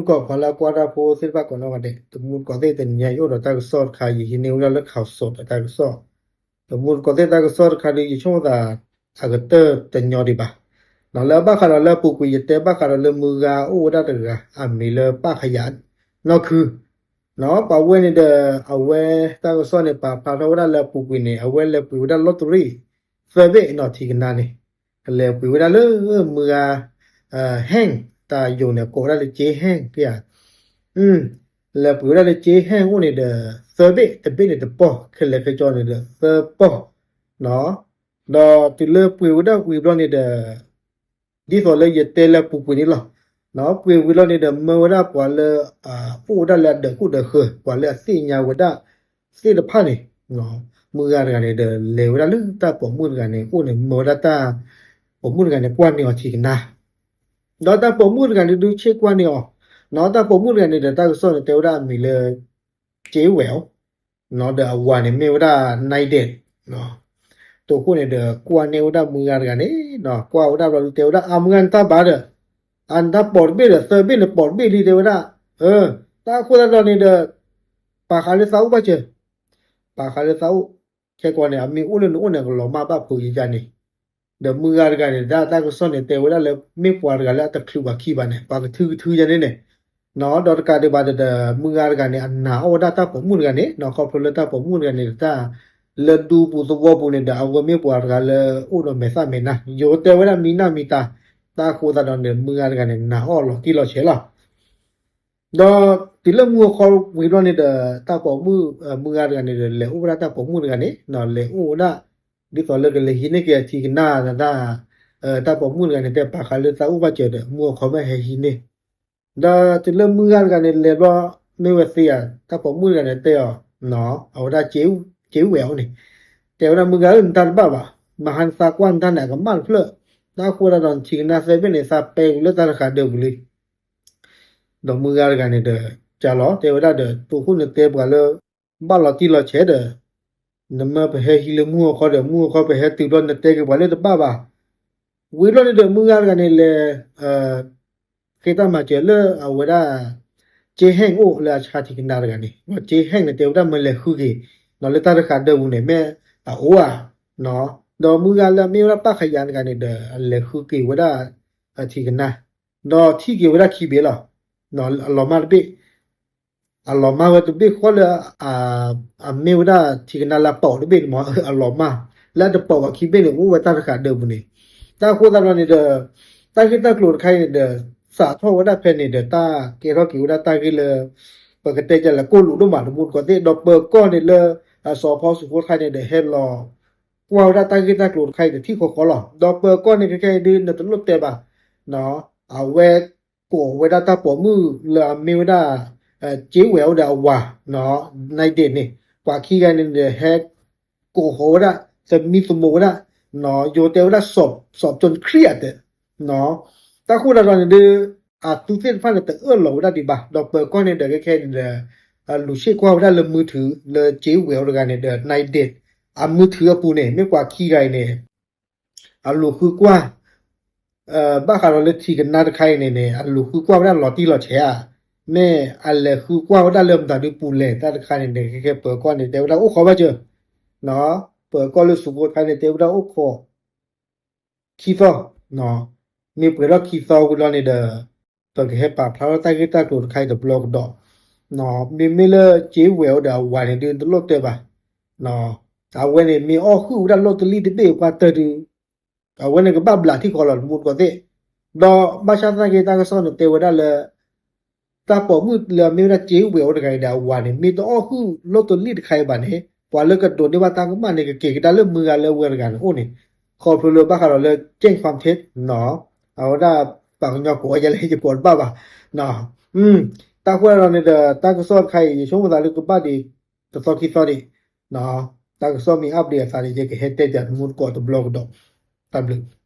ကိးပှၤလၢအကွၢ်တၢ်ဖိသ့ၣ်တဖၣ်ကိးနီၢ်ဂၤဒဲး, တမူတကိးသ့ၣ် တနံၤညါယအိၣ်ဒီးတၢ်ကစီၣ်တခါ ယဟံးန့ၢ်ဝဲဒၣ်လၢ ข่าวสด တၢ်ကစီၣ်, တမူတကိးသ့ၣ်တၢ်ကစီၣ်တခါဒီး ယဆိကမိၣ်သး အကတၢၢ်တညီဒံးဘၣ်, လၢဘၣ်ဃးဒီးလၢအပူၤကွံာ် ယတဲဘၣ်ဃးဒီးလၢမုၢ်ဂၤအိၣ်ဝဲဒၣ်တဂၤ အမံၤလၢပၣ်ခယၤနီၢ်ခု ပှၤဝဲန့ၣ်ဒီး အဝဲတၢ်ကစီၣ်န့ၣ် ပာ်ဖျါထီၣ်ဝဲဒၣ်လၢအပူၤကွံာ်န့ၣ် အဝဲလဲၤပှ့ၤဝဲဒၣ်လီတရံၣ် သၢဘ့ၣ်နီၤ ထံၣ်ကနါန့ၣ်, လဲၤပှ့ၤဝဲဒၣ်လၢမုၢ်ဂၤ ဟဲၣ် တၢ်ယိာ်န့ၣ် ကိးဝဲဒၣ်လၢ ကၠ့ဟဲၣ် ဖဲဧါ, လဲၤပှ့ၤဝဲဒၣ်လၢကၠ့ဟဲၣ်အိၣ်န့ၣ်ဒီး သၢဘ့ၣ် တဘ့ၣ်န့ၣ်တပီၢ် ခဲလၢာ်ခဲဆ့န့ၣ်ဒီး သၢပီၢ် ဒီးတုၤလၢပှ့ၤဝဲဒၣ်ဝံၤဘျီန့ၣ်ဒီး ဒ်သိးလၢယတဲလၢအပူၤကွံာ်န့ၣ်လီၤ. ပှ့ၤဝံၤလီၤန့ၣ်ဒီး မၢဝဲဒၣ်ပှၤလၢ အိၣ်ဝဲဒၣ်လၢအဒၢးခိၣ်ဒၢးဃၢၤ ပှၤလၢအသ့ၣ်ညါဝဲဒၣ်သ့ၣ်တဖၣ်န့ၣ်, မုၢ်ဂၤတဂၤန့ၣ်ဒီး လဲၤဝဲဒၣ်လၢတၢ်ပိာ်မုၣ်တဂၤန့ၣ်အိၣ်န့ၣ် မၢဝဲဒၣ်တၢ်ပိာ်မုၣ်တဂၤန့ၣ် ကွၢ်န့ၢ်အီၤထံၣ်ကနါ, ဒီးတၢ်ပိာ်မုၣ်တဂၤန့ၣ်ဒုးဆ့ၣ်ကွၢ်န့ၢ်အီၤ, တၢ်ပိာ်မုၣ်တဂၤန့ၣ်ဒီး တၢ်ကစီၣ်န့ၣ်တဲဝဲဒၣ်အမံၤလၢ ကၠ့ဝဲၢ် ဒီးအဝၤန့ၣ်မ့ၢ်ဝဲဒၣ် နဲဒ့း, တိခိၣ်န့ၣ်ဒီး ကွၢ်န့ၢ်ဝဲဒၣ်မုၢ်ဂၤတဂၤန့ၣ်, ကွၢ်ဝဲဒၣ်ဘျီဒုးတဲဝဲဒၣ် အမုၢ်ဂၤနတၢ်ဘၣ်ဒီး, အနတၢ်ပိာ်တဘ့ၣ်ဒီး သၢဘ့ၣ်န့ၣ်ပိာ်တဘ့ၣ်လံ တဲဝဲဒၣ်, တၢ်အဃိသတးဒီးန့ၣ်ဒီး ပာ်ဃာ်လၢသးအိၣ်ဘၣ်စၢၤ, ပာ်ဃာ်လၢသးအိၣ်, ခဲကိာ်န့ၣ် အမ့ၢ်အိၣ်လၢနအိၣ်န့ၣ် ကလီၤမၢ်ဘၣ်ဖိယယၤန့ၣ်, ဒီးမုၢ်ဂၤတဂၤန့ၣ် ဒ်တၢ်ကစီၣ်န့ၣ် တဲဝဲဒၣ်လၢ မ့ၢ်ပှၤတဂၤလၢအတချုးပှၤခံဘၣ်န့ၣ် ပှၤကထုကထုယၤန့ၣ်န့ၣ်, ဒီးတကးဒံးဘၣ်ဒီး မုၢ်ဂၤတဂၤန့ၣ် အနာ်အီၣ်ဝဲဒၣ်တၢ်ပိာ်မုၣ်တဂၤန့ၣ် ခီဖျိလၢတၢ်ပိာ်မုၣ်တဂၤန့ၣ် တၢ်လၢဒူပူၤသဝီပူၤန့ၣ်ဒီး အဝဲမ့ၢ်ပှၤတဂၤလၢအိၣ်ဒီးမဲာ်သၣ်မဲာ်နါ ယိၤတဲဝဲဒၣ်မံၤနၢ်မံၤတၢ်, တၢ်အဃိသတးဒီးန့ၣ် မုၢ်ဂၤတဂၤန့ၣ် နာ်အီၣ်လီၤတံၢ်လီၤဆဲးလီၤ. ဒီးတုၤလၢမုၢ်ဟါခီဝံၤဘျီန့ၣ်ဒီး တၢ်ပိာ်မုၣ် မုၢ်ဂၤတဂၤန့ၣ်ဒီး လဲၤအိၣ်ဝဲဒၣ်တၢ်ပိာ်မုၣ်တဂၤန့ၣ် လဲၤအိၣ်ဝဲဒၣ် ဒ်သိးလၢကလဲၤဟံးန့ၢ်က့ၤအထံၣ်ကနါတၢ်, တၢ်ပိာ်မုၣ်တဂၤန့ၣ် တဲပာ်ဃာ်လၢသးအိၣ်ဘၣ်စၢၤဒီး မုၢ်ဟါခီမ့ၢ်ဟဲဟံးန့ၢ်, ဒီးတုၤလၢမုၢ်ဂၤတဂၤန့ၣ် လဲၤဘျီ မ့ၢ်ဝဲသ့ဧါ တၢ်ပိာ်မုၣ်တဂၤန့ၣ်တဲအီၤ, အဝဲဒၣ် ကၠ့ဝဲၢ်အိၣ်န့ၣ်, တဲဝဲဒၣ်မုၢ်ဂၤဧၢ နတၢ်တဘၣ်ဘၣ်, မဟါနသးကွၢ်နတၢ်န့ၣ် အကမၣ်တဖျၢၣ်, တၢ်အဃိသတးဒီး နထံၣ်ကနါသၢဘ့ၣ်န့ၣ် သးပဲကွံာ်လၢတၢ်တဃာ်ဒၢးပူၤလံ ဒီးမုၢ်ဂၤတဂၤန့ၣ်ဒီး ကလီၤ တဲဝဲဒၣ်ဒီး တိခိၣ်န့ၣ်တဲပှၤလၢ ဘၣ်လီၤတံၢ်လီၤဆဲးဒီး နမ့ၢ်ပဟဲဟံးလၢမုၢ်ဟါခီဒီး မုၢ်ဟါခီပဟဲတုၤဘျီ နတဲက့ၤပှၤလၢတဘၣ်ဘၣ်, ဝံၤဘျီန့ၣ်ဒီး မုၢ်ဂၤတဂၤန့ၣ်လဲၤ ဃ့တၢ်မၤစၢၤလၢအဝဲဒၣ် ကၠ့ဟဲၣ်အိၣ်လၢအဆါထံၣ်ကနါတဂၤန့ၣ်, ကၠ့ဟဲၣ်န့ၣ် တဲဝဲဒၣ်မ့ၢ်လဲၤဃုက့ၤ လၢတၢ်တဃာ်ဒၢးပူၤန့ၣ် မ့ၢ်အအိၣ်ဧါ, ဒီးမုၢ်ဂၤလၢအမ့ၢ်ဝဲဒၣ်ပၣ်ခယၤတဂၤန့ၣ်ဒီး အလဲၤဃုက့ၤဝဲဒၣ် ထံၣ်ကနါ, ဒီးထံၣ်က့ၤဝဲဒၣ်ခံဘ့ၣ်လီၤ, အလီၤမၢ်တဘ့ၣ် အလီၤမၢ်ဝဲတဘ့ၣ်ဃီလၢ အမ့ၢ်ဝဲဒၣ်ထံၣ်ကနါလၢအပိာ်တဘ့ၣ်န့ၣ်မ့ၢ် အလီၤမၢ်, လၢအတပိာ်ဘၣ်ခံဘ့ၣ်န့ၣ် အိၣ်ဝဲတၢ်တဃာ်ဒၢးပူၤန့ၣ်, တၢ်အဃိသတးဒီးန့ၣ်ဒီး တၢ်ဂ့ၢ်တၢ်ကျိၤတခါအံၤန့ၣ်ဒီး စးထီၣ်ဝဲဒၣ်ဖဲန့ၣ်ဒီး တၢ်ကဲထီၣ်က့ၤဝဲဒၣ်တၢ်ဂ့ၢ်လၢ ပကတဲကလဲၤကိၢ်လူးဒိၣ်မး တမူတကိးသ့ၣ် ဒီးပၢၤကီၢ်န့ၣ်လၢ အစီၤဖီစူးခိၣ်တခါန့ၣ်ဒီး ဟဲလီၤကွၢ်ဝဲဒၣ်တၢ်ဂ့ၢ်တၢ်ကျိၤတခါအံၤဒီး ထံၣ်ဃီဃီလီၤ, ဒီးပၢၤကီၢ်န့ၣ် ခဲခဲအံၤဒုး နတလိၣ်တဲဘၣ် အဝဲ ကိးဝဲဒၣ်တၢ်ပိာ်မုၣ်လၢအမ့ၢ်ဝဲဒၣ် ကၠ့ဝဲၢ်အိၣ်ဒီးအဝၤ နဲဒ့းန့ၣ် ပှၤခံဂၤန့ၣ်ဒီး ဟဲကိးဃီၤဝဲဒၣ် သမံသမိးဝဲဒၣ် ယိၤတဲဝဲဒၣ် စီၤပျိၣ်ခရံာ်အတၢၢ် တၢ်ဃိသတးဒီးန့ၣ်ဒီး အသုသ့ၣ်တဖၣ်န့ၣ် တအၢၣ်လီၤဝဲဒၣ်ဒံးဘၣ် ဒီးပၢၤကီၢ်န့ၣ်ဒီး ခဲခဲအံၤန့ၣ်ဒီး လူၤဆ့ၣ်ကွၢ်ဝဲဒၣ်လၢမုၢ်ထုး လၢကၠ့ဝဲၢ်အိၣ်တဂၤန့ၣ်ဒီး နဲဒ့း အမုၢ်ထုးအပူၤန့ၣ် မ့ၢ်ပှၤခံဂၤအံၤန့ၣ် အလူၤဃုကွၢ် ဘၣ်ဃးဒီးလၢထံၣ်ကနါတခါအံၤန့ၣ်န့ၣ် အလူၤဃုကွၢ်ဝဲဒၣ်လီၤတံၢ်လီၤဆဲးဧါ, မ့ၢ်အလဲၤဃုကွၢ်ဝဲဒၣ်လၢမတၤဒုပူၤလဲၣ် တၢ်တခါန့ၣ်န့ၣ် ခဲခဲပၢၤကီၢ်န့ၣ် တဲဝဲဒၣ်အိၣ်ခိးဘၣ်စၢၤ, ပၢၤကီၢ်လၢစူးခိၣ်တခါန့ၣ် တဲဝဲဒၣ်အိၣ်ခိး ခံသီ, မ့ၢ်ပှဲၤထီၣ်ခံသီဝံၤလီၤန့ၣ်ဒီး ပကဟဲပာ်ဖျါထီၣ်တၢ်ဂ့ၢ်တၢ်ကျိၤတခါအံၤတဘျီကဒီး, မ့မ့ၢ်လၢကၠ့ဝဲၢ်အိၣ်ဒီးအဝၤန့ၣ်ဒုး တလိၣ်တဲဘၣ်, အဝဲန့ၣ် မ့ၢ်အီၣ်ဟုၣ်ဝဲဒၣ်လီၢ်တလံၣ်တဘ့ၣ်ပှၤတၢၢ်ဒုး အဝဲန့ၣ်ကဘၣ်ဘျးထံၣ်ဃီလီၤ တမူတကိးသ့ၣ်, ဒီးဘၣ်ဆၣ်သနာ်က့ တၢ်ကစီၣ်န့ၣ်တဲဝဲဒၣ်လၢ တၢ်ပိာ်မုၣ်လၢအမ့ၢ်ဝဲဒၣ်ကၠ့ဝဲၢ်အိၣ်တဂၤအံၤဒီးအဝၤန့ၣ် မ့ၢ်တအီၣ်ဟုၣ်လီၢ်တလံၣ်တခါအံၤဘၣ်န့ၣ် ပှၤလၢကဒိးန့ၢ်ဘၣ်တၢ်ကမၣ်န့ၣ် ကက့ၤကဒါလၢမုၢ်ဂၤလၢအဝဲတဂၤန့ၣ်အိၣ်န့ၣ်, ခီဖျိလၢဘၣ်ဃးဒီးလၢ แจ้งความเท็จ အဝဲဒၣ်ပှၤကညီကိးဝဲဒ်လဲၣ် ယကိးတဘၣ်ဘၣ်, တၢ်ဃိသတးဒီးန့ၣ်ဒီး တၢ်ကစီၣ်တခါအံၤ ယဆိကမိၣ်သးလၢကဘၣ်ဒံး တသီခံသီန့ၣ်, တၢ်ကစီၣ်မ့ၢ် update အသးန့ၣ် ယကဟဲတဲပၠးတမူတကိးတဘျီကဒီး, တၢ်ဘျုး